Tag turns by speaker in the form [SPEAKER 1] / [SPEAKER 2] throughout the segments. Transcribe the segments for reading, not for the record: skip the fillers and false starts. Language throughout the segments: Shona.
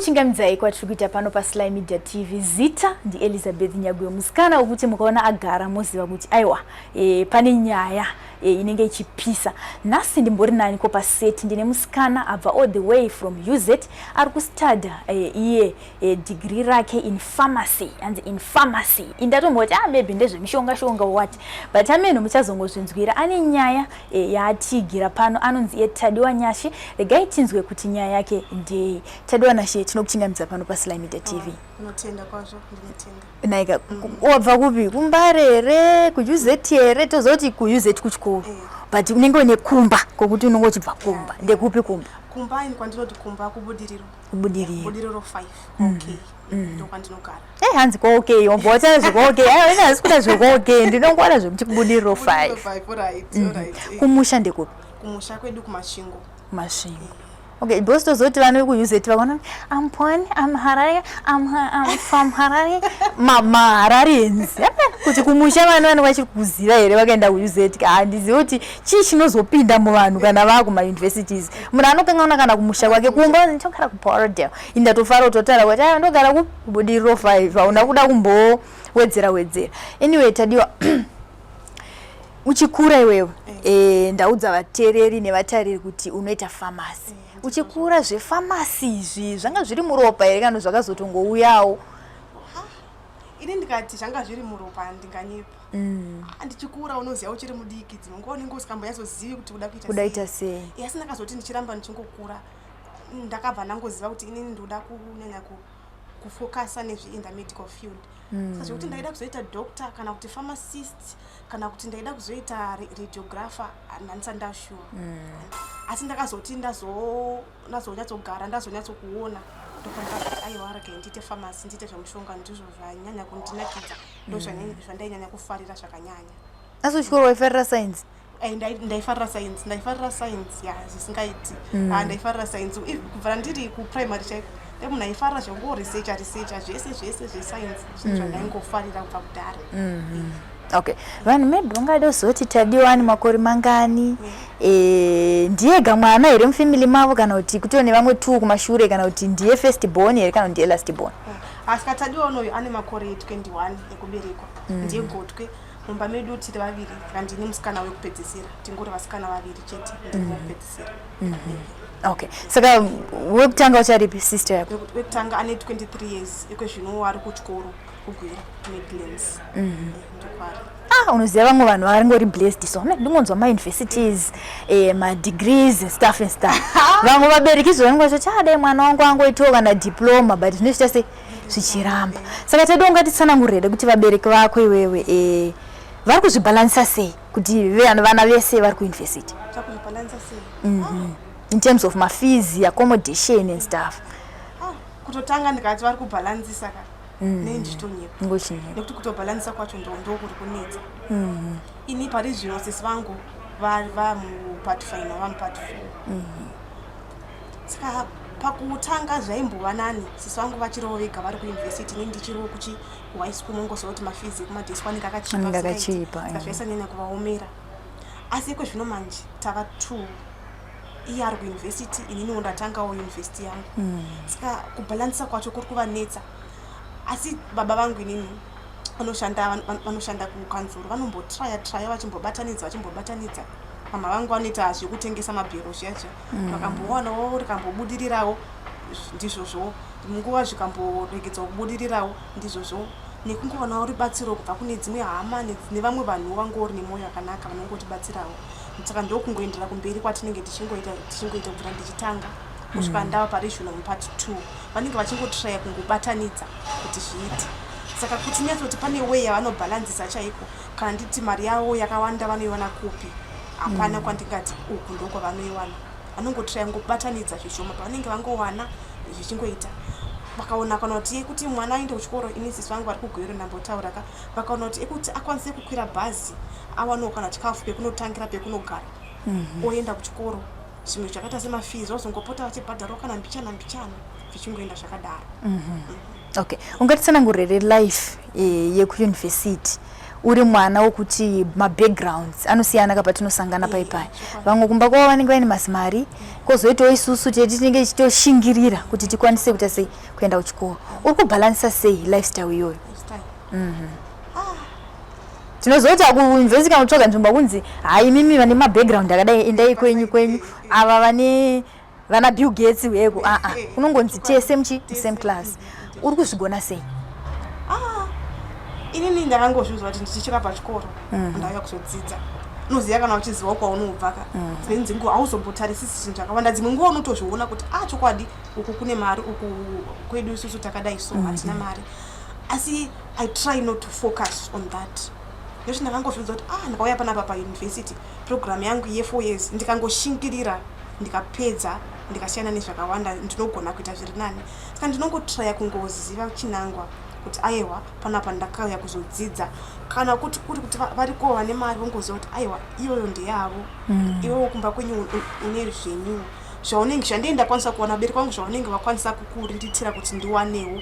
[SPEAKER 1] Kukuchingamidzai kwatiri kuita pano paSly Media TV. Zita ndiElizabeth Nyagwe, musikana wekuti mukaona agara moziva kuti aiwa, pane nyaya inenge ichipisa. Nhasi ndimbori naniko paseti? Ndine musikana abva all the way from UZ, ari kustada iye degree rake in pharmacy. Anzi in pharmacy, indatomboti, ah, maybe ndezvemishonga shonga, what, but ameno muchazongozvinzwira. Ane nyaya yaatiigira pano, anonzi iye Tadiwa Nyashe. Regai tinzwe kuti nyaya yake ndei. Tadiwa Nashe, tinokuchingamidza pano paSly Media TV.
[SPEAKER 2] Ndinotenda kwazvo, ndinotenda.
[SPEAKER 1] Naika, wabva kupi? KuMbare here, kuUZ here? Tozoti kuUZ kuchikoro, but unenge une kumba kwokuti unenge uchibva kumba. Ndekupi kumba?
[SPEAKER 2] Kumba ini kwandinoti kumba kuBudiriro.
[SPEAKER 1] Kubudiriro.
[SPEAKER 2] Budiriro 5, okay, ndokwandinogara.
[SPEAKER 1] Hanzi kwaOK, wabva wataura zvekwaOK. Aiwa, ine hasi kuda zvekwaOK, ndinongowana zvekuti kuBudiriro 5.
[SPEAKER 2] 5, alright, alright.
[SPEAKER 1] Kumusha ndekupi?
[SPEAKER 2] Kumusha kwedu kuMasvingo.
[SPEAKER 1] Masvingo, okay, because tozoti vanhu vekuUZ vakaona, "I'm born, I'm Harare, I'm from Harare," maHararians, kuti kumusha vanhu vanenge vachiri kuziva here vakaenda kuUZ? Handizivi kuti chii chinozopinda muvanhu kana vaakumauniversities. Munhu anokanganwa kana kumusha kwake. Kumba ndinogara kuBorrowdale. Indatofara kutotaura kuti aiwa, ndogara kuBudiriro 5. Hauna kuda kumbowedzera wedzera. Anyway, Tadiwa, uchikura iwewe, ndaudza vateereri nevatariri kuti unoita pharmacy. Uchikura, zvepharmacy izvi zvanga zviri muropa here kana zvakazotongouyawo?
[SPEAKER 2] Ini ndikati zvanga zviri muropa, ndinganyepa. Ah, ndichikura, unoziva uchiri mudiki, dzimwe nguva unenge usingambonyatsozivi kuti uda kuita
[SPEAKER 1] kuda ita sei.
[SPEAKER 2] Asi ndakazoti ndichiramba ndichingokura, ndakabva ndangoziva kuti inini ndoda kunyanya kufocusa nezve in the medical field. Saka zvekuti ndaida kuzoita doctor kana kuti pharmacist kana kuti ndaida kuzoita radiographer, handisati ndasure. Asi ndakazoti ndazonyatsogara, ndazonyatsokuona, ndopandakati, aiwa, regai ndiite pharmacy, ndiite zvemushonga. Ndizvo zvanyanya kundinakidza, ndo zvandainyanya kufarira zvakanyanya.
[SPEAKER 1] Asi uchikoro waifarira science?
[SPEAKER 2] Ndaifarira science, ndaifarira science, ya, zvisingaiti. Ah, ndaifarira science kubva ndiri kuprimary chaiko. Ndai munhu aifarira zvekungoresearcha researcha, zvese zvese zvescience, zvinhu zvandaingofarira kubva kudhara.
[SPEAKER 1] Okay, vanhu maybe vangada kuzoti Tadiwa ane makore mangani? Ndiyega mwana here mufamily mavo, kana kuti kutoo nevamwe two kumashure, kana kuti ndiye first born here, kana kuti ndiye last born?
[SPEAKER 2] Asi kaTadiwa unoyu ane makore 21 ekuberekwa. Ndiye gotwe mumba medu. Tiri vaviri, saka ndini musikana wekupedzisira. Tingori vasikana vaviri chete, ndini wekupedzisira.
[SPEAKER 1] Okay, saka wekutanga ucharipi, sister yako?
[SPEAKER 2] Wekutanga ane 23 years ekwezvino, ari kuchikoro kuGwera, Midlands, ndokwari.
[SPEAKER 1] Ah, unoziva vamwe vanhu varingori blessed, so ndingonzwa mauniversities, madegrees and stuff and stuff. Vamwe vabereki izvo vanenge vachiti, ah, dai mwana wangu angoitawo kana diploma, but zvinochita sei, zvichiramba. Saka tadi ungatitsanangurire kuti vabereki vako iwewe vari kuzvibhalansisa sei kuti vana vese vari kuuniversity?
[SPEAKER 2] Chakuzvibhalansa sei?
[SPEAKER 1] In terms of mafees, accommodation and stuff.
[SPEAKER 2] Ah, kutotanga ndikati vari kubhalansisa ka, nei ndichitonyepa.
[SPEAKER 1] Ngochinyepa.
[SPEAKER 2] Nekuti kutobhalansisa kwacho ndo kuri kunetsa. Ini pari zvino sisi vangu vamupart final, vamupart four. Saka pakutanga zvaimbova nani, sisi vangu vachiriwo vega vari kuuniversity, ini ndichiriwo kuchi kuhigh school. Mongoziva kuti mafees ekumaday school anenge akachipa.
[SPEAKER 1] Anenge
[SPEAKER 2] zvisingaiti.
[SPEAKER 1] Akachipa,
[SPEAKER 2] Saka zvaisanyanya kuvaomera. Asi ikwezvino manje tava two, iye ari kuuniversity, ininiwo ndatangawo university yangu. Saka kubhalansisa kwacho kuri kuvanetsa. Asi baba vangu inini vanoshanda, vanoshanda kukanzuru. Vanombotraya traya, vachimbobatanidza, vachimbobatanidza. Mama vangu vanoita zvekutengesa mabhero zviya zviya. Vakambowanawo rikambobudirirawo, ndizvozvo. Nguva zvikamboregedza kubudirirawo, ndizvozvo. Nekungowanawo rubatsiro kubva kune dzimwe hama nevamwe vanhuwo vangori nemwoyo yakanaka, vanongotibatsirawo. Saka ndokungoendera kumberi kwatinenge tichingoita, tichingoita kubvira ndichitanga kusvika ndava pari zvino mupart two. Vanenge vachingotraya kungobatanidza kuti zviite. Saka kuti nyatsoti pane way yavanobhalanzisa chaiko, kana nditi mari yavo yakawanda vanoiwana kupi, hapana kwandingati uku ndokwavanoiwana. Vanongotraya kungobatanidza zvishoma pavanenge vangowana, zvichingoita. Vakaona kana kuti yekuti mwana aende kuchikoro, ini sisi vangu vari kuGweru, ndambotaura ka, vakaona kuti ekuti akwanise kukwira bhazi, awanawo kana chikafu pekunotangira, pekunogara, oenda kuchikoro. Zvimwe zvakaita semafees vazongopota vachibhadharwa kana mbichana mbichana, zvichingoenda zvakadaro.
[SPEAKER 1] Okay, ungatitsanangurire life yekuuniversity? Uri mwana wokuti mabackgrounds anosiyana ka patinosangana paipai. Vamwe kumba kwavo vanenge vaine mazimari, kwozoitawo isusu tete tinenge tichitoshingirira kuti tikwanise kuita sei, kuenda kuchikoro. Uri kubhalansisa sei lifestyle iyoyo?
[SPEAKER 2] Ah.
[SPEAKER 1] Tinozoti kuuniversity kana kutsvaga nzvimbo kunzi hai, mimi vane mabackground akadai endai kwenyu kwenyu, ava vane vana Bill Gates weko aa, unongonzi tese muchi same class. Uri kuzvigona sei?
[SPEAKER 2] Ah, inini ndakangozviudza kuti ndichisvika pachikoro ndauya kuzodzidza. Unoziva kana uchiziva kwaunobva ka, dzimweni dzenguva hauzombotarisisi zvinhu zvakawanda. Dzimwe nguva unotozviona kuti a, chokwadi uku kune mari, uku kwedu isusu takadai, so hatina mari. Asi I try not to focus on that nekuti ndakangozviudza kuti ah, ndakauya panapa pauniversity, program yangu ye4 years, ndikangoshingirira ndikapedza, ndikasiyana nezvakawanda, ndinogona kuita zviri nani. Saka ndinongotraya kungoziva chinangwa kuti aiwa, panapa ndakauya kuzodzidza. Kana kuti kuri kuti variko vane mari, vongoziva kuti aiwa, iyoyo ndeyavo. Iwewo kumba kwenyu une zvenyu zvaunenge, zvandinenge ndakwanisa kuwana, vabereki vangu zvaunenge vakwanisa kukuriritira kuti ndiwanewo,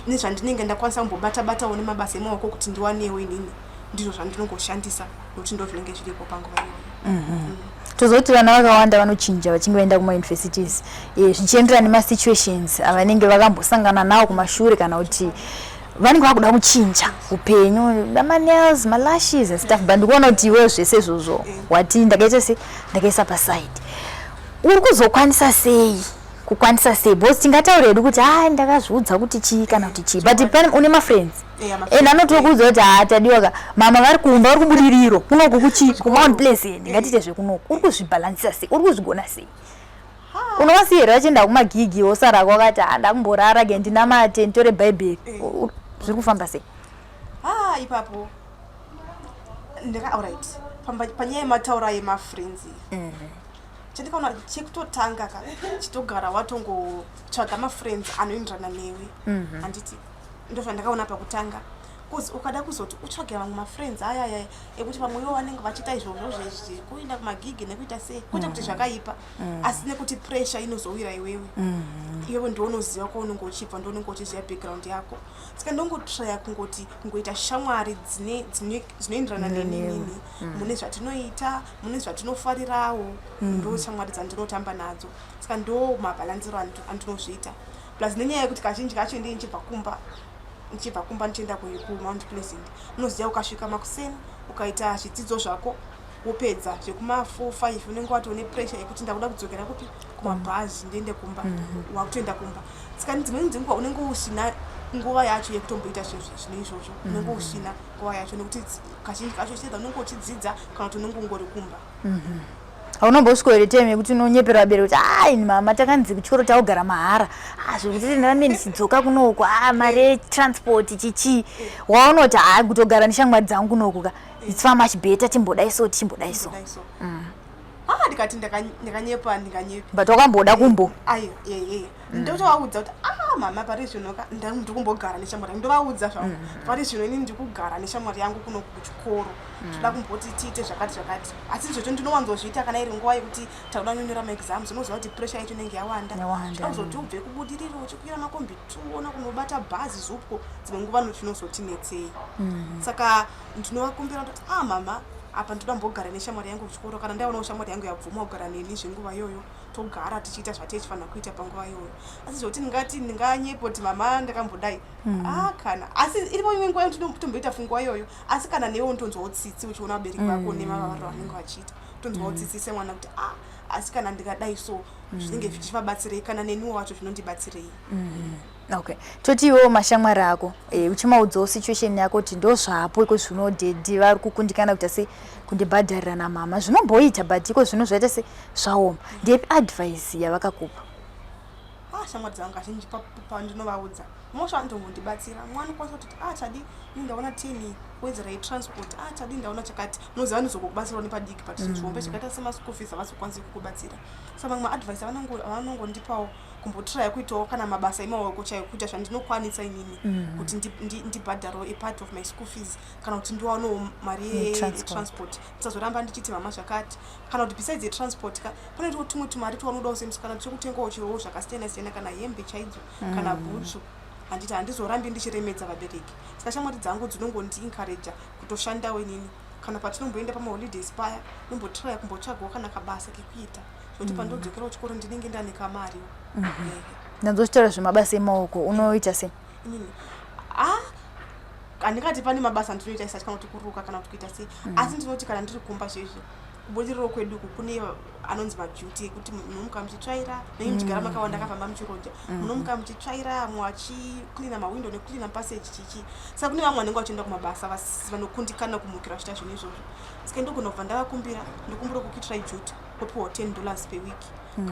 [SPEAKER 2] nezvandinenge ndakwanisa kumbobata batawo nemabasa emaoko kuti ndiwanewo inini, ndizvo zvandinongoshandisa nokuti ndo zvinenge zviripo panguva iyoyo.
[SPEAKER 1] Tozoti vana vakawanda vanochinja vachinge vaenda kumauniversities, zvichienderana nemasituations avanenge vakambosangana nawo kumashure, kana kuti vanenge vakuda kuchinja upenyu, manails, malashes and stuff. But ndikuona kuti iwewo zvese izvozvo wati ndakaita se ndakaisa paside. Uri kuzokwanisa sei, kukwanisa sei? Because tingataura hedu kuti ha, ndakazviudza kuti chii kana kuti chii, but pane une mafriends and anotokuudza kuti ha, Tadiwa ka, mama vari kumba, vari kuBudiriro kunoku, kuchi kuMount Pleasant, ngatiite zvekunoku. Uri kuzvibhalansisa sei? Uri kuzvigona sei? Unovasiya here vachienda kumagigi, wosara kwakati ha, ndakumborara ke, ndinamate, nditore Bhaibheri? Zviri kufamba sei?
[SPEAKER 2] Ah, ipapo ndaka, alright, panyaya yemataura yemafriends, chandikaona chekutotanga ka, chitogara watongotsvaga mafriends anoenderana newe, handiti? Ndo zvandakaona pakutanga, because ukada kuzoti utsvage vamwe mafriends ayaya ekuti vamwewo vanenge vachiita izvozvo zvekuenda kumagigi nekuita sei, kwete kuti zvakaipa, asi nekuti pressure inozowira iwewe. Iwewe ndounoziva kwaunenge uchibva, ndounenge uchiziva background yako. Saka ndongotraya kungoti kungoita shamwari dzinoenderana neninini mune zvatinoita, mune zvatinofarirawo. Ndo shamwari dzandinotamba nadzo. Saka ndo mabhalansiro andinozviita. Plus nenyaya yekuti kazhinji kacho ndii ndichibva kumba ndichienda kuMount Pleasant, unoziva ukasvika makuseni ukaita zvidzidzo zvako, wopedza zvekuma 4 5, unenge watone pressure yekuti ndakuda kudzokera kupi, kumabhazi, ndiende kumba. Wakutoenda kumba. Saka dzimweni dzenguva unenge usina nguva yacho yekutomboita zvinhu zvine izvozvo. Unenge usina nguva yacho nekuti kazhinji kacho chitedza unenge uchidzidza kana kuti unenge ungori kumba.
[SPEAKER 1] Haunombosvika here time yekuti unonyepera vabereki kuti ai, mama, takanzi kuchikoro taugara mahara, ah, zvekuti ndirambe ndichidzoka kunoku, ah, mari yetransport chichii? Waunoti ha, kutogara neshamwari dzangu kunoku ka, it's far much better, timbodai so, tichimbodai so.
[SPEAKER 2] Kudai so. Ah, ndikati ndakanyepa, ndinganyepi.
[SPEAKER 1] But wakamboda kumbo
[SPEAKER 2] Ayo, ee, ndotovaudza kuti ah, mama, pari zvino ka ndikumbogara neshamwari yangu. Ndovaudza zvangu, pari zvino inini ndikugara neshamwari yangu kuno kuchikoro, toda kumboti tiite zvakati zvakati. Asi izvozvo ndinowanzozviita kana iri nguva yekuti takuda kunyora maexams. Unoziva kuti pressure yacho inenge yawanda.
[SPEAKER 1] Yawanda.
[SPEAKER 2] Toda kuzoti ubve kuBudiriro uchikwira makombi tuona kunobata bhazi ZUPCO, dzimwe nguva zvinozotinetsei. Saka ndinovakumbira kuti ah, mama, apa ndoda mbogara neshamwari yangu kuchikoro. Kana ndaonawo shamwari yangu yabvuma kugara neni zvenguva iyoyo, togara tichiita zvateichifanira kuita panguva iyoyo. Asi zvokuti ndingati ndinganyepo kuti mama ndakambodai, ah, kana asi iripo imwe nguva yekuti ndinotomboita funguva iyoyo. Asi kana newe unotonzwawo tsitsi uchiona vabereki vako nemavavariro vanenge vachiita, utonzwawo tsitsi semwana kuti ah, asi kana ndikadai so zvinenge zvichivabatsirei? Kana neniwo wacho zvinondibatsirei?
[SPEAKER 1] Okay, toti iwewo mashamwari ako, uchimaudzawo situation yako kuti ndo zvapo iko zvino, daddy vari kukundikana kuita sei, kundibhadharira namama zvinomboita, but iko zvino zvaita se zvaoma. Ndepi advice yavakakupa?
[SPEAKER 2] Ah, shamwari dzangu kazhinji pandinovaudza, mosva anotongondibatsira. Mumwe anokwanisa kutoti ah, Tadi, ini ndaona 10 kuwedzera yetransport. Ah, Tadi, ndaona chakati. Unoziva anozokubatsirawo nepadiki, but zvinhu zvihombe zvakaita semaschool fees havazokwanisi kukubatsira. Saka mamwe maadvice avanongondipawo kumbotraya kuitawo kana mabasa emaoko chaiwo, kuita zvandinokwanisa inini kuti ndibhadharewo a part of my school fees, kana kuti ndiwanewo mari
[SPEAKER 1] Yetransport.
[SPEAKER 2] yetransport, ndisazoramba ndichiti mama zvakati. Kana kuti besides yetransport ka, pane tumwe tumari twaunodawo semusikana chekutengawo chirowo zvakasiyana siyana, kana hembe chaidzo, kana bhutsu. Handiti handizorambi ndichiremedza vabereki. Saka shamwari dzangu dzinongondiencourager kutoshandawo inini. Kana patinomboenda pamaholidays paya, ndombotraya kumbotsvagawo kana kabasa kekuita zvekuti pandodzokera kuchikoro ndinenge ndane kamariwo. Ehe.
[SPEAKER 1] Ndanzochitaura zvemabasa emaoko, unoita sei?
[SPEAKER 2] Inini ah handingati pane mabasa andinoita isati kana kuti kuruka kana kuti kuita sei, asi ndinoti kana ndiri kumba zvezvi, kubudiriro kwedu uku kune anonzi maduty ekuti munomuka muchitsvaira, nenge muchigara makawanda akafamba muchiroja, munomuka muchitsvaira, mumwe achicleana mawindo nekucleana passage chichi. Saka kune vamwe vanenge vachienda kumabasa vanokundikana kumukira vachiita zvinhu izvozvo. Saka ndogona kubva ndavakumbira, ndokumbira kukuitirai duty, wopiwa $10 per week.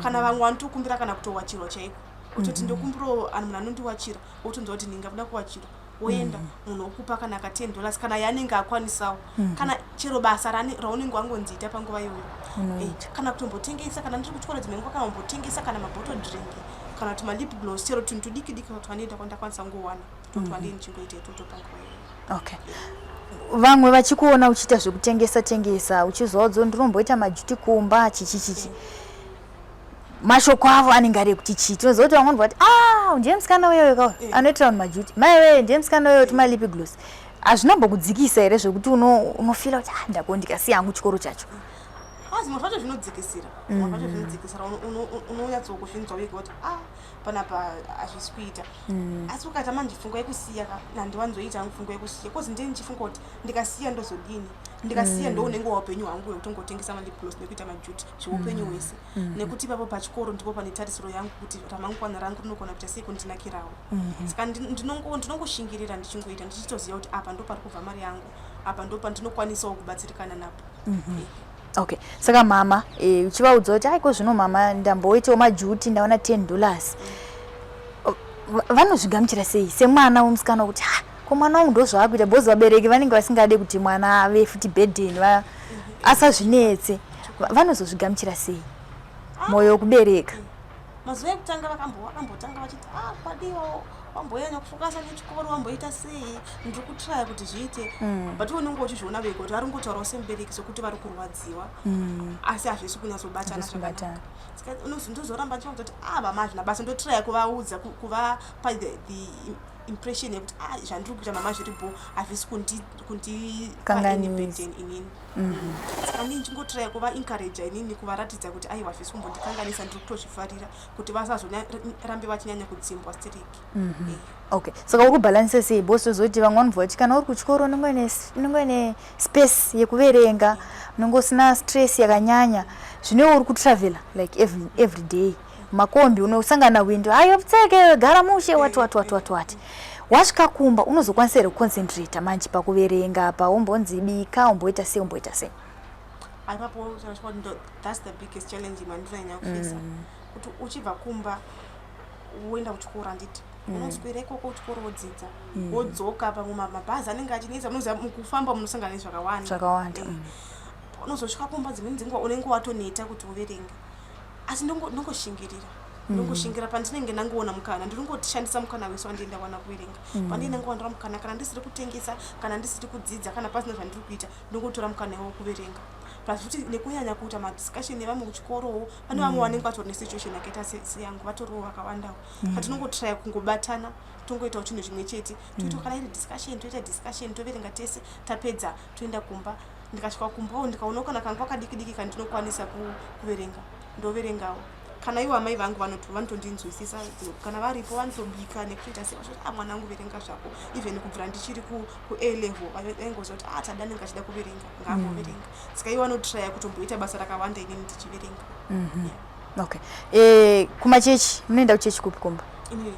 [SPEAKER 2] Kana vamwe vanotokumbira kana kutowachirwa chaiko, kutoti ndokumbirawo munhu anondiwachira, wotonzwa kuti ndingakuda kuwachirwa, woenda, munhu wokupa kana ka $10 kana yaanenge akwanisawo, kana chero basa raunenge wangonziita panguva iyoyo.
[SPEAKER 1] Unoita.
[SPEAKER 2] Kana kutombotengesa kana ndiri kuchikoro dzimwe nguva, kana kumbotengesa kana mabottle drink kana kuti malip gloss, chero tunhu tudiki diki twanoita kwandakwanisa kungowana totwandii ndichingoita itoto panguva iyoyo.
[SPEAKER 1] Okay, vamwe vachikuona uchiita zvekutengesa tengesa, uchizovaudza ndinomboita maduty kumba, chichi chichi, mashoko avo anenge ari ekuti chii? Tinoziva kuti vamwe vanoti, "Ah, ndiye musikana uyoyo kauyu anoitira vanhu maduty. Maiwe, ndiye musikana uyoyo tumalip gloss." Hazvinombokudzikisa here zvekuti unofeela kuti, "Ah, ndako ndikasiya hangu chikoro chacho"?
[SPEAKER 2] Ah, zvimwe zvacho zvinodzikisira, zvimwe zvacho zvinodzikisira. Unonyatsokuzvinzwa wega kuti, ah, panapa hazvisi kuita. Asi ukaita manje pfungwa yekusiya ka, handiwanzoita hangu pfungwa yekusiya, cause ndee ndichifunga kuti ndikasiya ndozodini? Ndikasiya ndo unenge waupenyu hwangu hwekutongotengesa malip gloss nekuita maduty zveupenyu hwese, nekuti ipapo pachikoro ndipo pane tarisiro yangu kuti ramangwana rangu rinogona kuita sei kundinakirawo. Saka ndinongoshingirira ndichingoita, ndichitoziva kuti apa ndo pari kubva mari yangu, apa ndo pandinokwanisawo kubatsirikana napo.
[SPEAKER 1] Okay, saka mama uchivaudza kuti, "Aiko zvino mama, ndamboitawo maduty, ndaona $10," vanozvigamuchira sei semwana wemusikana wekuti, "Ha, ko mwana wangu ndozvaakuita"? Because vabereki vanenge vasingade kuti mwana ave futi burden, asazvinetse. Vanozozvigamuchira sei, mwoyo wekubereka?
[SPEAKER 2] Mazuva ekutanga vakambotanga vachiti, "Ah, kwadiwa wamboyanya kufokasa nechikoro, wamboita sei?" Ndiri kutraya kuti zviite, but unenge uchizviona vega kuti vari kungotaurawo semubereki sekuti vari kurwadziwa, asi hazvisi kunyatsobatana
[SPEAKER 1] Hazvisi kubatana.
[SPEAKER 2] zvakanaka. Saka ndozoramba ndichivaudza kuti, "Ah, mama, hazvina basa." Ndotraya kuvaudza, kuvapa the impression yekuti, "Ah, zvandiri kuita mama zviri bo, hazvisi kundipa any
[SPEAKER 1] Kanganisa.
[SPEAKER 2] burden inini." Saka ndii ndichingotraya kuvaencouraja inini, kuvaratidza kuti aiwa, hazvisi kumbondikanganisa, ndiri kutozvifarira, kuti vasazorambe vachinyanya kudzimbwa stereki.
[SPEAKER 1] Okay, saka uri kubhalansisa sei? Because tozoti vamwe vanobva vati kana uri kuchikoro unenge uine space yekuverenga, unenge usina stress yakanyanya. Zvino uri kutravela like every day, makombi unosangana window, "Ayo pfeke, gara mushe," wati wati wati wati wati. Wasvika kumba unozokwanisa here kuconcentrata manje pakuverenga, paumbonzi bika, umboita sei, umboita sei?
[SPEAKER 2] Ipapo that's the biggest challenge mandinonyanya kufesa, kuti uchibva kumba woenda kuchikoro, handiti unoswera ikoko kuchikoro, wodzidza, wodzoka, pamwe mabhazi anenge achinetsa, unoziva mukufamba munosangana nezvakawanda.
[SPEAKER 1] Zvakawanda.
[SPEAKER 2] Unozosvika kumba, dzimweni dzenguva unenge watoneta kuti uverenge, asi ndongoshingirira, ndongoshingira. Pandinenge ndangoona mukana, ndinongoshandisa mukana wese wandinenge ndawana kuverenga. Pandinenge ndangowanira mukana, kana ndisiri kutengesa, kana ndisiri kudzidza, kana pasina zvandiri kuita, ndongotora mukana iwowo kuverenga. Plus futi nekunyanya kuita madiscussion nevamwe kuchikorowo, pane vamwe vanenge vatori nesituation yakaita seyangu, vatoriwo vakawandawo. Patinongotraya kungobatana, tongoitawo chinhu chimwe chete, toita kana iri discussion, toita discussion, toverenga tese, tapedza toenda kumba. Ndikasvika kumbawo, ndikaonawo kana kanguva kadiki diki kandinokwanisa kuverenga, ndoverengawo. Kana ivo amai vangu vanotondinzwisisa, kana varipo vanotobika nekutoita sei, vachoti, "Ah, mwana wangu, verenga zvako." Even kubvira ndichiri ku A level vaingoziva kuti, "Ah, tada anenge achida kuverenga, ngaamboverenga." Saka ivo vanotraya kutomboita basa rakawanda inini ndichiverenga. Yeah.
[SPEAKER 1] Okay, kumachechi munoenda kuchechi kupi kumba?
[SPEAKER 2] Inini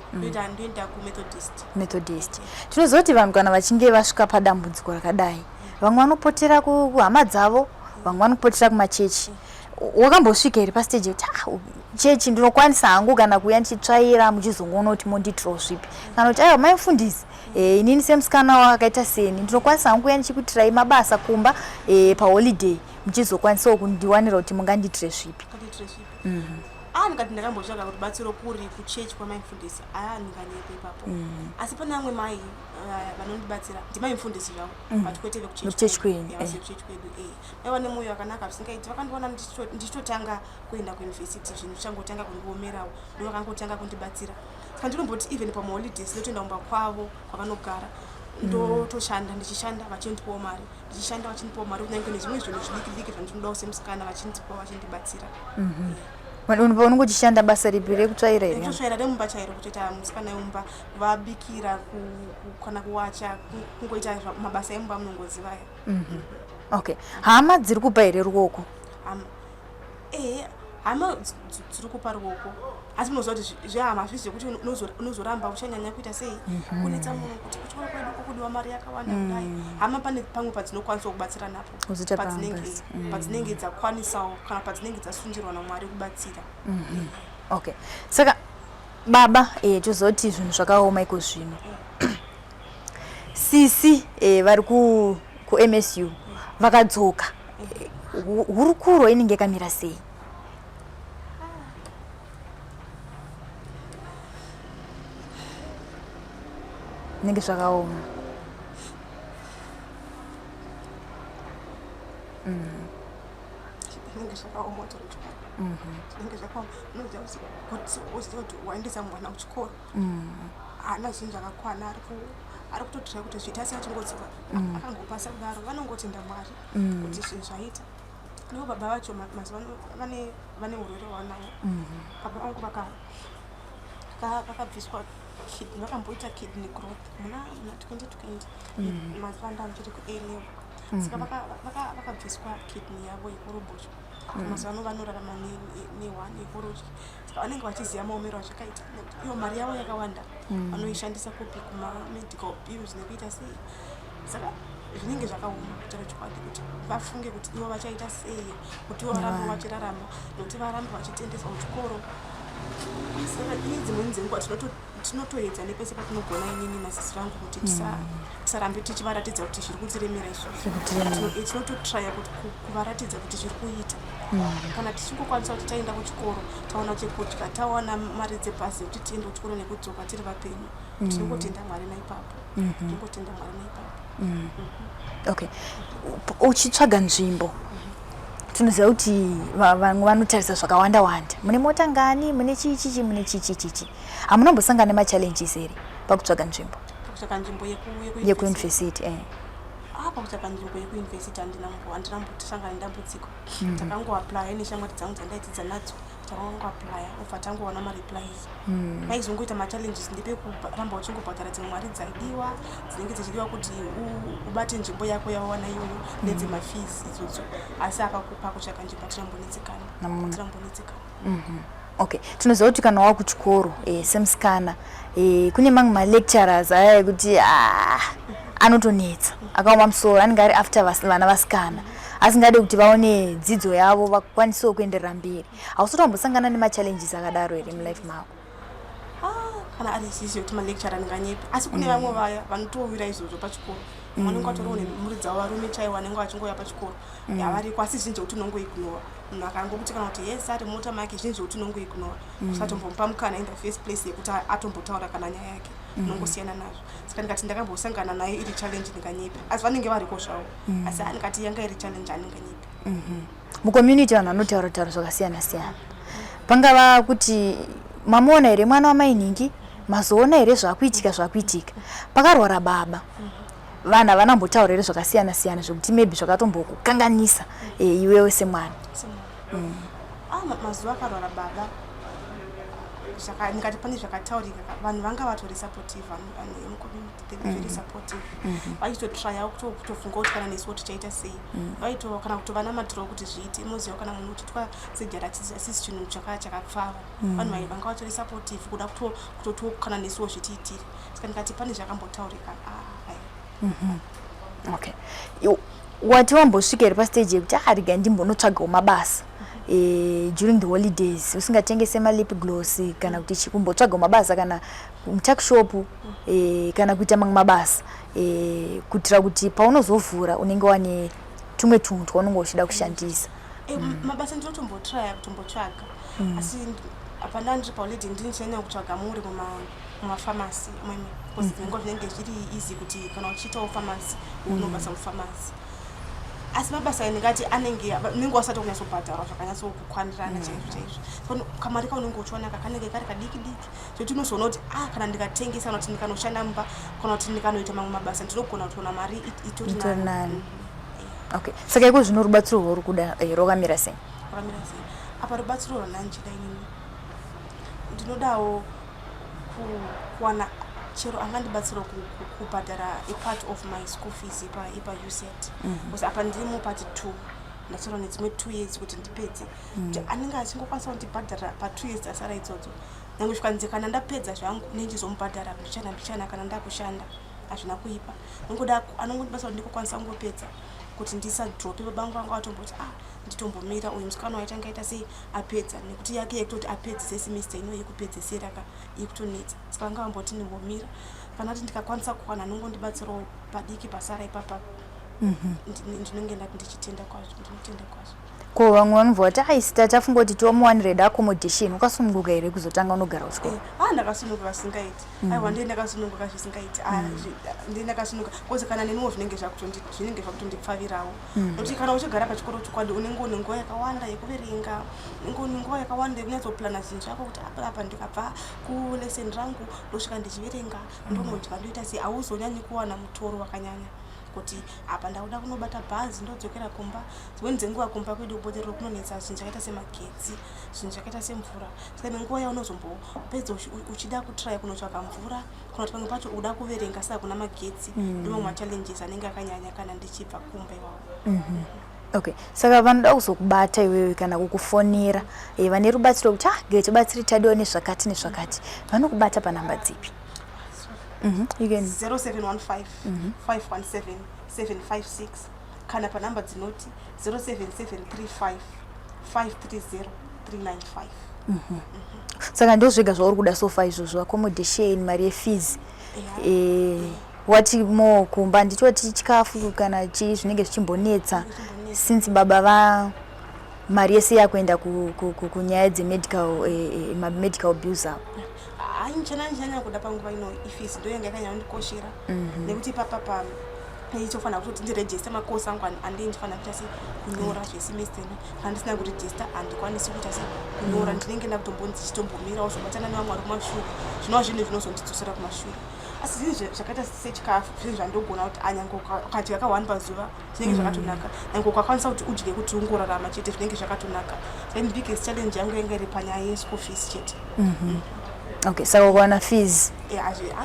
[SPEAKER 2] ndoenda kuMethodist.
[SPEAKER 1] Methodist. Tinoziva kuti vanhu kana vachinge vasvika padambudziko rakadai, vamwe vanopotera kuhama dzavo, vamwe vanopotera kumachechi. Wakambosvika here pastage yekuti, "Ah, chechi ndinokwanisa hangu kana kuuya ndichitsvaira, muchizongoona kuti mondiitirawo zvipi," kana kuti, "Aiwa, mai mufundisi, inini semusikana wakaita seni ndinokwanisa hangu kuuya ndichikuitirai mabasa kumba paholiday, muchizokwanisawo kundiwanira kuti mungandiitire zvipi"?
[SPEAKER 2] Kandiitire zvipi? Ah, ndikati ndakambotsvaga kuti batsiro kuri kuchechi kwamai mufundisi, aya ndinganyepa ipapo. Asi pane vamwe mai vanondibatsira, ndimai mufundisi zvavo, but kwete
[SPEAKER 1] vekuchechi
[SPEAKER 2] vekuchechi kwenyu. Yeah, vasi vekuchechi kwedu. Vaiva nemwoyo wakanaka zvisingaiti. Vakandiona ndichitotanga kuenda kuyunivhesiti, zvinhu zvichangotanga kundiomerawo, ndo vakangotanga kundibatsira. Saka ndinomboti even pamaholidays ndotoenda kumba kwavo kwavanogara, ndotoshanda, ndichishanda vachindipawo mari, ndichishanda vachindipawo mari, kunyange nezvimwe zvinhu zvidiki diki zvandinodawo semusikana vachindipawo, vachindibatsira.
[SPEAKER 1] Unenge uchishanda basa ripi, rekutsvaira here?
[SPEAKER 2] Rekutsvaira, remumba chairo, kutoita musikana wemumba, kuvabikira, kana kuwacha, kungoita mabasa emumba munongozivaya.
[SPEAKER 1] Okay, hama dziri kupa here ruoko?
[SPEAKER 2] Hama, ehe, hama dziri kupa ruoko, asi munoziva kuti zvehama hazvisi zvekuti unozoramba uchanyanya kuita sei, kunetsa munhu kuti kuchikoro kwedu kukudiwa mari yakawanda kudai. Hama pane pamwe padzinokwanisa kubatsira napo,
[SPEAKER 1] Uzoita
[SPEAKER 2] padzinenge
[SPEAKER 1] pamwe.
[SPEAKER 2] Padzinenge dzakwanisawo kana padzinenge dzasundirwa naMwari kubatsira.
[SPEAKER 1] Okay, saka baba, tozoti zvinhu zvakaoma iko zvino. Sisi vari kuMSU vakadzoka, hurukuro inenge yakamira sei? Inenge zvakaoma.
[SPEAKER 2] Zvinenge zvakaoma chero chokwadi, zvinenge zvakaoma. Unoziva kuti uziva kuti waendesa mwana kuchikoro, haana zvinhu zvakakwana, ari kutotiraya kuti zviita sei, achingodzoka akangopasa kudaro, vanongotenda Mwari kuti zvinhu zvaita. Ivo baba vacho mazuva ano vane urwere hwavanahwo. Baba vangu vakabviswa kidney, vakamboita kidney growth muna 2020, mazuva anda ndichiri kuA level. Saka vakabviswa kidney yavo yekuruboshwe. Mazuva ano vanorarama neone yekurudyi. Saka vanenge vachiziva maomero azvakaita, nekuti iyo mari yavo yakawanda vanoishandisa kupi, kumamedical bills nekuita sei. Saka zvinenge zvakaoma kutaura chokwadi kuti vafunge kuti ivo vachaita sei kuti ivo varambe vachirarama, nekuti varambe vachitendeswa kuchikoro. Saka ini dzimweni dzenguva tinotoedza nepese patinogona, inini nasisi vangu, kuti tisarambe tichivaratidza kuti zviri kutiremera isusu. Tinototraya kuti kuvaratidza kuti zviri kuita kana tichingokwanisa kuti taenda kuchikoro, taona chekudya, tawana mari dzebhazi yekuti tiende kuchikoro nekudzoka tiri vapenyu, tinongotenda Mwari naipapo, tinongotenda Mwari naipapo.
[SPEAKER 1] Okay, uchitsvaga nzvimbo, tinoziva kuti vamwe vanotarisa zvakawanda wanda, mune mota ngani, mune chii chichi, mune chii chii chichi. Hamunombosangana nemachallenges here pakutsvaga nzvimbo?
[SPEAKER 2] Pakutsvaga nzvimbo
[SPEAKER 1] yekuyunivhesiti.
[SPEAKER 2] Ah, pakutsvaga nzvimbo yekuyunivhesiti handina mbosangana nedambudziko. Takangoaplya neshamwari dzangu dzandaidzidza nadzo, takangoaplya, obva tangowana mareplies. Paizongoita machallenges ndepekuramba uchingobhadhara dzimwe mari dzaidiwa, dzinenge dzichidiwa kuti ubate nzvimbo yako yawawana iyoyo, nedzemafees idzodzo. Asi apa pakutsvaga nzvimbo hatinambonetsekana, hatinambonetsekana.
[SPEAKER 1] Okay, tinoziva kuti kana wakuchikoro semusikana, kune mamwe malecturers aya ekuti anotonetsa, akaoma musoro, anenge ari after vana vasikana, asingade kuti vaone dzidzo yavo, vakwanisewo kuenderera mberi. Hausati wambosangana nemachallenges akadaro here mulife mako?
[SPEAKER 2] Ah, kana ari isisi yekuti malecturer ndinganyepa, asi kune vamwe vaya vanotowira izvozvo pachikoro, vanenge vatoriwo nemhuri dzavo, varume chaivo vanenge vachingouya pachikoro havariko. Asi zvinhu zvekuti unongoignora, munhu akangokuti kana kuti yes ari mota make, zvinhu zvekuti unongoignora, usatombomupa mukana in the first place yekuti atombotaura kana nyaya yake, unongosiyana nazvo. Saka ndikati ndakambosangana nayo iri challenge, ndinganyepa, asi vanenge variko zvavo. Asi ndikati yanga iri challenge, handinganyepi.
[SPEAKER 1] Mucommunity vanhu vanotaura taura zvakasiyana siyana, pangava kuti mamuona here mwana wamainhingi, mazoona here zvakuitika, zvakuitika pakarwara baba, vanhu havana mbotaura here zvakasiyana siyana zvekuti maybe zvakatombokukanganisa iwewe semwana?
[SPEAKER 2] Ah, mazuva akarwara baba, ndikati pane zvakataurika, vanhu vanga vatori supportive. Vanhu vemucommunity, they were very supportive, vachitotryawo kutofunga kuti kana nesuwo tichaita sei. Vaitova kana kutovanamatirwa kuti zviite. Moziva kana munhu uchiitwa sejara, asisi chinhu chakapfava. Vanhu vanga vatori supportive, kuda kutotiwo kana nesuwo zvitiitire. Saka ndikati pane zvakambotaurika, ah, aiwa.
[SPEAKER 1] Okay, wati wambosvika here pastage yekuti ah, rega ndimbonotsvagawo mabasa during the holidays, usingatengese malip gloss kana kuti chikumbotsvagawo mabasa kana mutuckshop, kana kuita mamwe mabasa, kuitira kuti paunozovhura unenge wane tumwe tunhu twaunenge uchida kushandisa?
[SPEAKER 2] Mabasa ndinotombotraya kutombotsvaga, asi apa ndandiri paholiday, ndinichinyanya kutsvaga muri mumapharmacy mweme, because zvinenge zviri easy kuti kana uchiitawo pharmacy, unobasa mupharmacy. Asi mabasa ndingati anenge unenge wasati kunyatsobhadharwa zvakanyatsokukwanirana chaizvo chaizvo. So kamari kaunenge uchiona kakanenge kari kadiki diki, zvekuti unozoona kuti, ah, kana ndikatengesa kana kuti ndikanoshanda mumba kana kuti ndikanoita mamwe mabasa, ndinogona kutoona mari itori
[SPEAKER 1] Itori
[SPEAKER 2] nani.
[SPEAKER 1] Nani. Okay, saka iko zvino rubatsiro rwauri kuda rwakamira sei?
[SPEAKER 2] Rwakamira sei? Apa rubatsiro rwananjida inini, ndinodawo kuwana chero angandibatsirawo kubhadhara a part of my school fees ipa UZ, because apa ndiri mupart two, ndatsora nedzimwe 2 years kuti ndipedze, kuti anenge achingokwanisa kundibhadhara pa2 years dzasara idzodzo, nyange zvikanzi kana ndapedza zvangu nenjizomubhadhara mbichana mbichana kana ndakushanda, hazvina kuipa. Nongoda anongondibatsira kuti ndikokwanisa kungopedza, kuti ndisadrope. Baba vangu vanga vatomboti, ah, nditombomira, uyu musikana waita ngaita sei apedza, nekuti yake yekutoti apedzise semester ino yekupedzesera ka yekutonetsa. Saka vanga vamboti ndimbomira. Kana kuti ndikakwanisa kuwana anongondibatsirawo padiki pasara ipapa, ndinenge ndati ndichitenda kwazvo, ndinotenda kwazvo.
[SPEAKER 1] Ko vamwe vanobva vati, ai, sita tafunga kuti tomuwanira hedu accommodation. Wakasununguka here kuzotanga unogara kuchikoro?
[SPEAKER 2] Ah, ndakasununguka zvisingaiti. Aiwa, ndiye ndakasununguka zvisingaiti. Ah, ndiye ndakasununguka because kana neniwo zvinenge zvakutondipfavirawo, nekuti kana uchigara pachikoro, chokwadi unenge une nguva yakawanda yekuverenga, unenge une nguva yakawanda yekunyatsopulana zvinhu zvako, kuti apa apa ndikabva kulesson rangu ndosvika ndichiverenga, ndonodya, ndoita sei. Hauzonyanyi kuwana mutoro wakanyanya kuti apa ndakuda kunobata bhazi ndodzokera kumba. Dzimweni dzenguva kumba kwedu kuBudiriro kunonetsa zvinhu zvakaita semagetsi, zvinhu zvakaita semvura. Saka imwe nguva yaunozombopedza uchida kutraya kunotsvaga mvura, kana kuti pamwe pacho uda kuverenga saka kuna magetsi, ndomamwe machallenges anenge akanyanya kana ndichibva kumba iwawo.
[SPEAKER 1] Okay, saka vanoda kuzokubata iwewe kana kukufonera, vane rubatsiro kuti, ah, ge tibatsiri, tadiwa nezvakati nezvakati, vanokubata panhamba dzipi? You can
[SPEAKER 2] 0715 517 756, kana panhamba dzinoti 07735 530 395.
[SPEAKER 1] Saka ndo zvega zvauri kuda so far izvozvo, accommodation, mari yefees?
[SPEAKER 2] Yeah.
[SPEAKER 1] Wati mo kumba nditoti chikafu kana chii zvinenge zvichimbonetsa,
[SPEAKER 2] Zvichimbonetsa.
[SPEAKER 1] since baba va mari yese yakuenda kunyaya dzemedical, mamedical bills avo.
[SPEAKER 2] Hai, ndichanyanya kuda panguva ino ifees, ndo yanga yakanyanya kundikoshera, nekuti ipapa pa ichofanira kutoti ndiregister makosi angu andii ndifanira kuita se kunyora zvesemester ino. Kana ndisina kuregister, handikwanisi kuita se kunyora, ndinenge ndakutombonzi chitombomira, uzobatana nevamwe vari kumashure, zvinova zvinhu zvinozondidzosera kumashure. Asi zvinhu zvakaita sechikafu, zvinhu zvandogona kuti anyange ukadya ka1 pazuva zvinenge zvakatonaka, nyange ukakwanisa kuti udye kuti ungorarama chete, zvinenge zvakatonaka. Saka biggest challenge yangu yanga iri panyaya yeschool fees chete.
[SPEAKER 1] Okay, saka ukawana fees?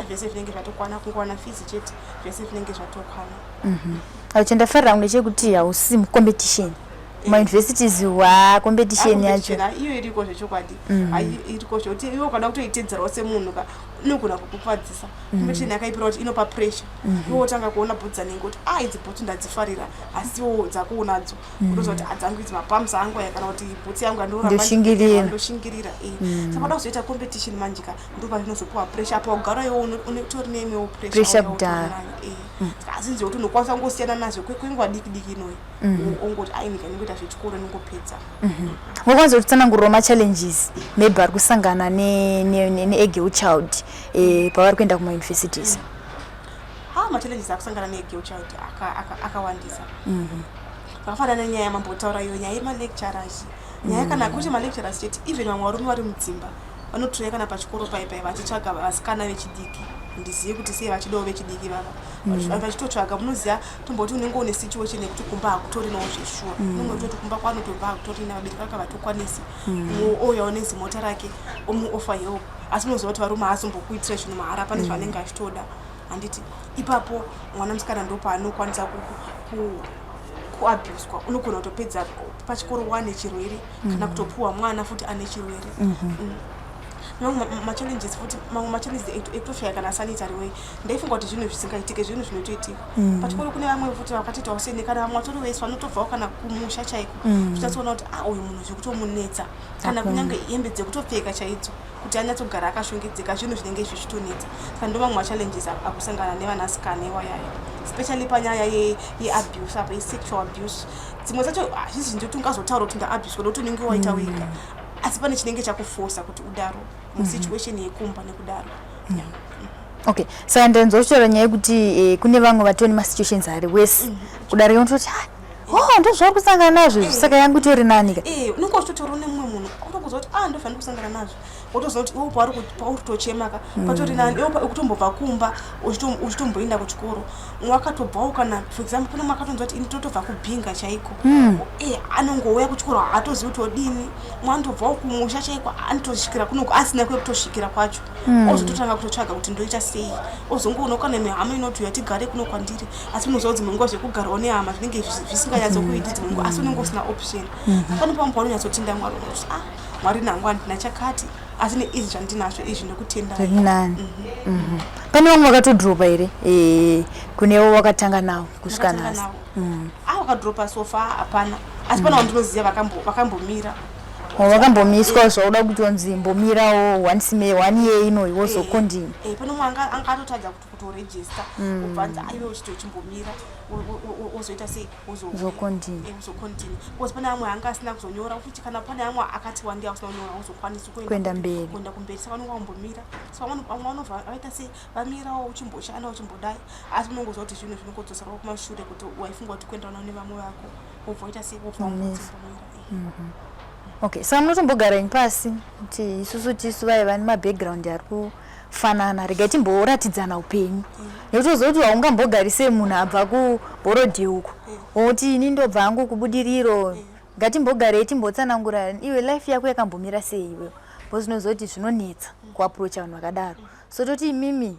[SPEAKER 2] Zvese zvinenge zvatokwana. Kungowana fees chete, zvese zvinenge zvatokwana.
[SPEAKER 1] Chandafarira hangu ndechekuti hausi mucompetition. Mauniversities wa competition yacho.
[SPEAKER 2] Competition, iyo iriko zvechokwadi. Hai, iriko zvekuti iwe ukada kutoitedzerawo semunhu ka, inogona kukupadzisa. Competition yakaipira kuti inopa pressure. Iwe wotanga kuona bhutsu dzanenge kuti, ah, idzi bhutsu ndadzifarira, asiwo dzako unadzo, unoziva kuti adzangu idzi mapumps angu aya, kana kuti bhutsu yangu yandoramba.
[SPEAKER 1] Ndoshingirira.
[SPEAKER 2] Ndoshingirira. Saka uda kuzoita competition manje ka, ndo pazvinozopiwa pressure. Apa ugara iwe utori neimwewo
[SPEAKER 1] pressure
[SPEAKER 2] pressure
[SPEAKER 1] kudhara.
[SPEAKER 2] Utori nayo. Saka asi zvekuti unokwanisa kungosiyana nazvo kwenguva diki diki inoyi, ongoti, ai, ndika ndingoita zvechikoro, ndingopedza.
[SPEAKER 1] Ungakwanisa kutitsanangurirawo machallenges maybe ari kusangana negirl child pavari kuenda kumauniversities?
[SPEAKER 2] Ha, machallenges akusangana negirl child akawandisa, zvakafanana nenyaya yamambotaura iyo, nyaya yemalecturers, nyaya kana kuti malecturers chete, even vamwe varume vari mudzimba vanotoya kana pachikoro pai vachitsvaga vasikana vechidiki. Handizivi kuti sei vachidawo vechidiki vava vachitotsvaga. Munoziva, tomboti unenge une situation yekuti kumba hakutorinawo zveshuwa, unenge uchitoti kumba kwanotobva hakutorina, vabereki vake havatokwanisi, ouyawo nezimota rake omuoffer help. Asi unoziva kuti varume haazombokuitira zvinhu mahara, pane zvaanenge achitoda, handiti? Ipapo mwana musikana ndopaanokwanisa kuabuswa. Unogona kutopedza pachikoro wane chirwere, kana kutopuwa mwana futi ane chirwere. Mamwe machallenges futi, mamwe machallenges ekutoshaya kana sanitary wear. Ndaifunga kuti zvinhu zvisingaitike, zvinhu zvinotoitika pachikoro. Kune vamwe futi vakatoitawo seni, kana vamwe vatori vese vanotobvawo kana kumusha chaiko, uchatsoona kuti, ah, uyu munhu zvekutomunetsa kana kunyange hembe dzekutopfeka chaidzo kuti anyatsogara akashongedzeka, zvinhu zvinenge zvichitonetsa. Saka ndo mamwe machallenges akusangana nevanasikana iwayaya, especially panyaya yeabuse apa, yesexual abuse. Dzimwe dzacho hazvisi zvinhu zvekuti ungazotaura kuti ndaabuswa, nokuti unenge waita wega, asi pane chinenge chakufosa kuti udaro musituation yekumba nekudaro. Yeah.
[SPEAKER 1] Okay, saka ndanzwa kutaura nyaya yekuti kune vamwe vatori nemasituations ari worse kudarika, unototi, ah, Oh, ndozvauri kusangana nazvo izvi, saka yangu itori nani ka.
[SPEAKER 2] Unenge uchitotaura nemumwe munhu, otokuudza kuti ah, ndozvandiri kusangana nazvo, wotoziva kuti iwe pauri kutochema ka, patori nani iwe ukutombobva kumba uchitomboenda kuchikoro. Mumwe akatobvawo, kana for example pane mumwe akatonzwa kuti ini totobva kuBinga chaiko. Anongouya kuchikoro, haatozivi kuti odini. Mumwe anotobvawo kumusha chaiko, anotosvikira kunoku asina kwekutosvikira kwacho, ozototanga kutotsvaga kuti ndoita sei, ozongoona kana imwe hama inoti uya tigare kuno kwandiri. Asi unoziva kuti dzimwe nguva zvekugarawo nehama zvinenge zvisinganyatsokuiti dzimwe nguva, asi unenge usina option. Pane pamwe paunonyatsotenda Mwari, unoti ah, Mwari, nangu handina chakati, asi neizvi zvandinazvo izvi ndokutenda.
[SPEAKER 1] Zviri nani. Pane vamwe vakatodropa here, kunewo wakatanga nawo kusvika
[SPEAKER 2] Ndakatanga
[SPEAKER 1] nhasi?
[SPEAKER 2] Navo. Ah, vakadropa so far hapana, asi pane vandinoziva vakambomira.
[SPEAKER 1] Oh, vakambomiswa, zvauda kuti wanzi mbomirawo one one year inoyi, wozocontinue.
[SPEAKER 2] Pane umwe anga atotadza kuti kutoregister, ubva anzi aiwe uchiti uchimbomira, wozoita sei.
[SPEAKER 1] Uzocontinue.
[SPEAKER 2] Uzocontinue, because pane amwe anga asina kuzonyora futi, kana pane amwe akati wandei ausina kunyora, uzokwanisi
[SPEAKER 1] Kuenda mberi.
[SPEAKER 2] Kuenda kumberi, saka unenge wambomira. So vamwe vanobva vaita sei, vamirawo, uchimboshanda, uchimbodai, asi unongoziva kuti zvinhu zvinongodzoserawo kumashure, kuti waifunga kuti kuenderana nevamwe vako, wobva waita sei, wobva
[SPEAKER 1] Wamisa.
[SPEAKER 2] wangodzimbomira.
[SPEAKER 1] Okay, saka munotombogara henyu pasi kuti isusu tisu vaiva nemabackground ari kufanana, regai timboratidzana upenyu, nekuti uziva kuti haungambogarise munhu abva kuBorrowdale uko woti ini ndobva hangu kuBudiriro. Ngatimbogarei timbotsanangura, iwe life yako yakambomira sei iwewe, because unoziva kuti zvinonetsa kuapproacha vanhu vakadaro. So toti imimi,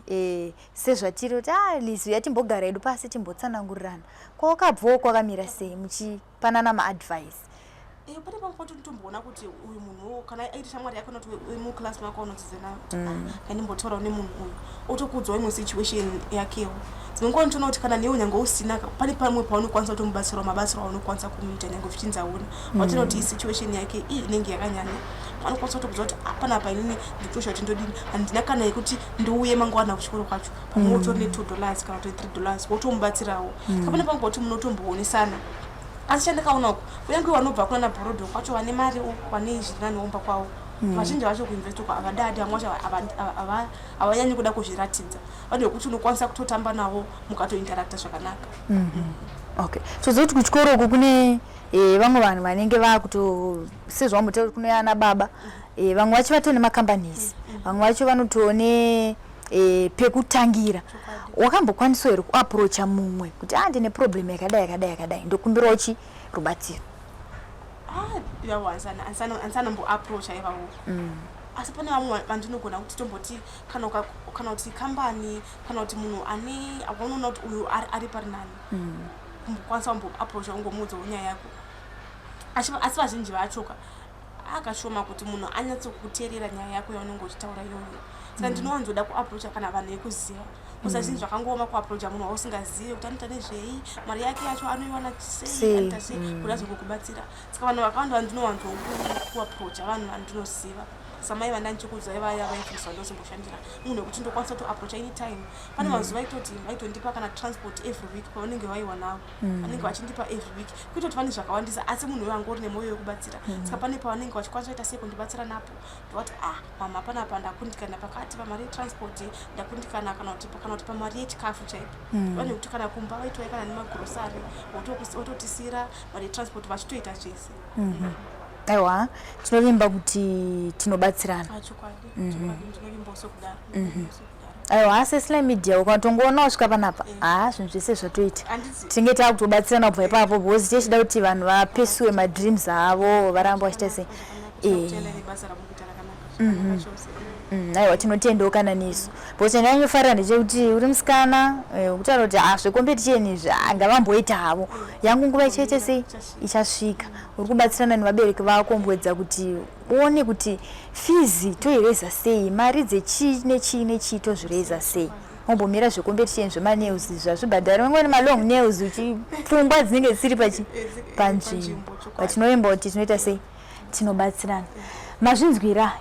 [SPEAKER 1] sezvatiri kuti ah, Lizi, yatimbogara hedu pasi timbotsanangurirana kwawakabvawo kwakamira sei, muchipanana maadvice.
[SPEAKER 2] Pane pamwe pacho unotomboona kuti uyu munhuwo, kana airi shamwari yako, noti muclass mako unodzidza nayo, kuti ah, kandimbotaurawo nemunhu uyu, otokuudzawo imwe situation yakewo. Dzimwe nguva unotoona kuti kana newe nyange usina pane pamwe paunokwanisa kutomubatsirawo, mabatsiro aunokwanisa kumuita nyange zvichinzi hauna, watoona kuti situation yake iyi inenge yakanyanya, anokwanisa kutokuudza kuti ah, panapa inini ndikutosha kuti ndodini, handina kana yekuti ndiuye mangwana kuchikoro kwacho. Pamwe utori ne$2 kana kuti $3, wotomubatsirawo. Saka pane pamwe pakuti munotomboonesana. Asi chandakaona uku, kunyange vanobva kunana Borrowdale kwacho, vane mari, vane zviri nani womba kwavo, vazhinji vacho kuinvest uko havadadi. Vamwe vacho havanyanyi kuda kuzviratidza. Vanhu vekuti unokwanisa kutotamba navo, mukatointeracta zvakanaka.
[SPEAKER 1] Okay, toziva kuti kuchikoro uku kune vamwe vanhu vanenge vakuto, sezvawambotaura kuti kune ana baba, vamwe vacho vatone macompanies, vamwe vacho vanotone pekutangira. Wakambokwanisawo here kuapproacha mumwe kuti ah, ndine problem yakadai, yakadai, yakadai, ndokumbirawo chi rubatsiro?
[SPEAKER 2] Ah, yawo handisanamboapproacha ivavo, asi pane vamwe vandinogona kuti tomboti kana kuti kambani, kana kuti munhu ane waunoona kuti uyu ari pari nani, kumbokwanisa kumboapproacha, ungomuudzawo nyaya yako. Asi vazhinji vachoka akashoma kuti munhu anyatsokuteerera nyaya yako yaunenge uchitaura iyoyo. Saka ndinowanzoda kuapproacha kana vanhu vekuziva, kusa zvinhu zvakangooma kuapproacha munhu wausingazivi kuti anoita nezvei, mari yake yacho anoiwana sei,
[SPEAKER 1] Sei,
[SPEAKER 2] anoita sei kuti azokukubatsira. Saka vanhu vakawanda vandinowanzokuapproacha vanhu vandinoziva, samai vandandichikuudzai vaya vaifundiswa ndozimboshandira, munhu wekuti ndokwanisa kutoapproacha anytime. Pane mazuva aitoti vaitondipa kana transport every week pavanenge vaiwanawo, vanenge vachindipa every week, kuita kuti vane zvakawandisa, asi munhu uyo angori nemwoyo wekubatsira. Saka pane pavanenge vachikwanisa kuita sei kundibatsira napo, ndovati ah, mama, panapa ndakundikana pakati pamari yetransport, ndakundikana, kana kuti pamari yechikafu chaipo. Vanhu vekuti kana kumba vaitouya kana nemagrosari, vototisira mari yetransport, vachitoita zvese.
[SPEAKER 1] Aiwa, tinovimba kuti tinobatsirana.
[SPEAKER 2] Ah, chokwadi, chokwadi, ndinovimbawo sokudaro, ndinovimbawo sokudaro.
[SPEAKER 1] Aiwa, seSly Media ukatongoona wasvika panapa, haa, zvinhu zvese zvatoita.
[SPEAKER 2] Handiti?
[SPEAKER 1] Tinenge taakutobatsirana kubva ipapo, because tichida kuti vanhu vapursue madreams avo, varamba vachiita sei.
[SPEAKER 2] Tinokutendai nebasa ramukuita rakanaka, zvakanaka chose.
[SPEAKER 1] Aiwa, tinotendawo kana nesu, because chandanyofarira ndechekuti uri musikana, kutaura kuti ah, zvecompetition izvi, ah, ngavamboita havo, yangu nguva ichaita sei, ichasvika. Uri kubatsirana nevabereki vako mboedza kuti uone kuti fees toireza sei, mari dzechii nechii nechii tozvireza sei, wombomira zvecompetition zvemanails zvazvibhadhara, vamwe malong nails, pfungwa dzinenge dzisiri pachi panzvimbo. But tinovimba kuti tinoita sei, tinobatsirana. Mazvinzwira,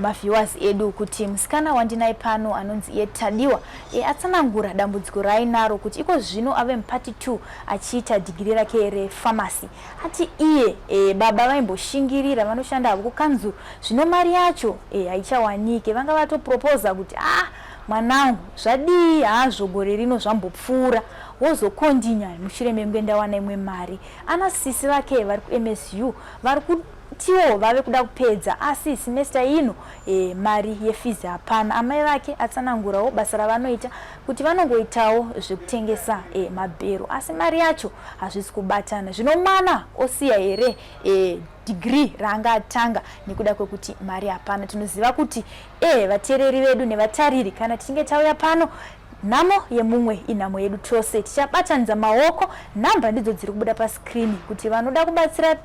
[SPEAKER 1] maviewers edu, kuti musikana wandinaye pano anonzi iye Tadiwa, atsanangura dambudziko raainaro kuti iko zvino ave mupart 2 achiita dhigiri rake repharmacy. Ati iye baba vaimboshingirira, vanoshanda havo kukanzuru, zvino mari yacho haichawanike. Vanga vatoproposa kuti ah, Mwanangu, zvadii hazvo gore rino zvambopfuura wozokondinya mushure mekunge ndawana imwe mari. Ana sisi vake vari kuMSU vari kutiwo vave kuda kupedza asi semester ino e, mari yefizi hapana. Amai vake atsanangurawo basa ravanoita kuti vanongoitawo zvekutengesa e, mabhero asi mari yacho hazvisi kubatana. Zvino mwana osiya here e, degree raanga atanga nekuda kwekuti mari hapana? Tinoziva kuti e vateereri vedu nevatariri, kana tichinge tauya pano, nhamo yemumwe inhamo yedu tose. Tichabatanidza maoko. Nhamba ndidzo dziri kubuda paskrini kuti vanoda kubatsira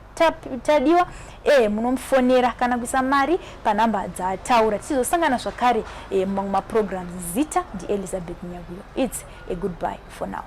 [SPEAKER 1] Tadiwa e munomufonera kana kuisa mari panhamba dzaataura. Tichizosangana zvakare e, mumamwe maprograms. Zita ndiElizabeth Nyaguyo. It's a goodbye for now.